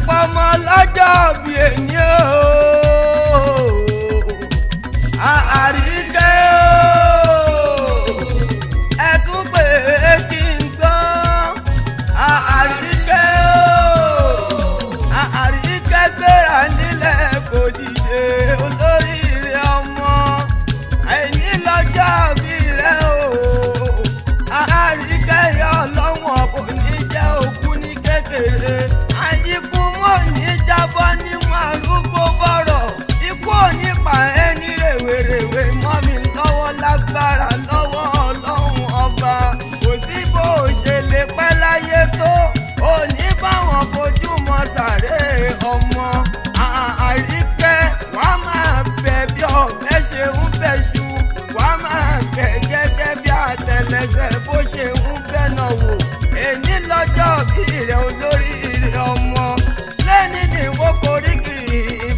Pọmọ lọ́jọ́ bí èyí o. Àríkẹ́ o, ẹ tún pè é kí n gbọ́. Àríkẹ́ o, Àríkẹ́ gbéra nílẹ̀ kò dìde, olóríire ọmọ, àìní lọ́jọ́ bí rẹ o. Àríkẹ́ yọ lọ́wọ́n kò ní jẹ́ òkú ní kékeré. Àyíkú mọ́ ní jábọ́ nímú arúgbó bọ̀rọ̀. Ikú ò ní pa ẹni rèwerèwe mọ́ mi lọ́wọ́ lágbára lọ́wọ́ Ọlọ́run Ọba. Kò sí bó o ṣe lè pẹ́ láyé tó. Ò ní báwọn fojú mọ sàré ọmọ. Àríkẹ́, wàá máa bẹ̀ bí ọ̀bẹ ṣe ń bẹ̀ ṣu. Wàá máa bẹ̀ gẹ́gẹ́ bí àtẹlẹsẹ̀ bó ṣe ń bẹ̀ náà wò. Èní lọ́jọ́ bí rẹ̀, olóríire ọmọ. Lẹ́ni ní ìwọ koríki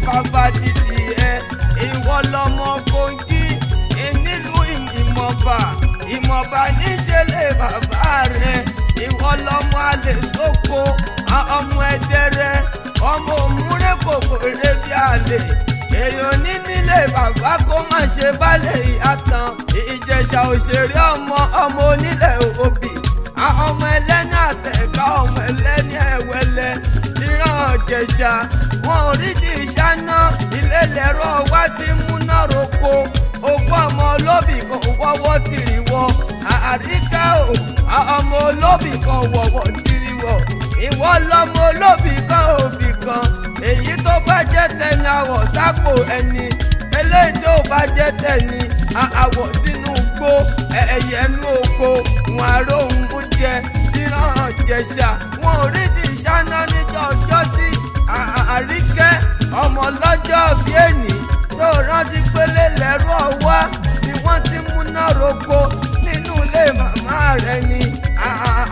bàbá títì ẹ. Ìwọ lọmọ Kogi nílùú Ìmọ̀ba. Ìmọ̀ba níṣẹ́ lé bàbá rẹ̀. Ìwọ lọmọ àlè sóko, ọmọ ẹdẹrẹ, ọmọ òmùrè kòkòrè bí àlè. Èèyàn ní nílé bàbá kó má ṣe balẹ̀ ìyá kan. Ìjẹ̀ṣà òṣèré ọmọ, ọmọ onílẹ̀ òbí, ọmọ ẹlẹ́ni àtẹ̀ká, ọmọ ẹlẹ́ni ẹ̀wẹ̀lẹ̀. Ìran Ìjẹ̀ṣà wọn ò rí di ìṣáná ilé lẹ́rọ wá ti múná roko. Ogún ọmọ olóbì kan wọ́wọ́ tìrì wọ. Àríkà o, ọmọ olóbì kan wọ̀wọ́ tìrì wọ̀. Ìwọ lọmọ olóbì kan òbí kan. Èyí tó bá jẹ́ tẹni, àwọ̀ sápò ẹni. Eléyìí tó bá jẹ́ tẹni, àwọ̀ sínú gbó. Ẹyẹ nú oko wọn àròhùn mú jẹ. Ìran Ìjẹ̀ṣà wọn ò rí di ìṣáná níjọ́ ọjọ́ sí. Àríkẹ́ ọmọ lọ́jọ́ bí èní tó rántí pélé lẹ́rú ọwá ni wọ́n ti múná roko nínú ilé màmá rẹ̀ ni.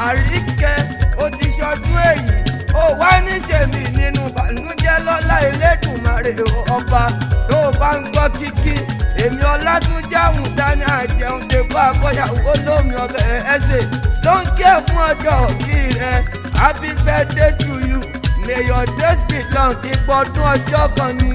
Àríkẹ́, ó ti ṣọdún èyí, ó wá níṣẹ́ mi nínú bànújẹ́ lọ́lá Elédùmarè Ọba. Tó o bá ń gbọ́ kíkí èmi Ọlátúnjí Àwùdá ní àjẹun dèbò àkọyàwó lómi ọbẹ̀ ẹsẹ̀ tó ń kí ẹ fún ọjọ́ òbí rẹ. Happy birthday to you, may your days be long. Ìgbọ̀dún ọjọ́ kan ni.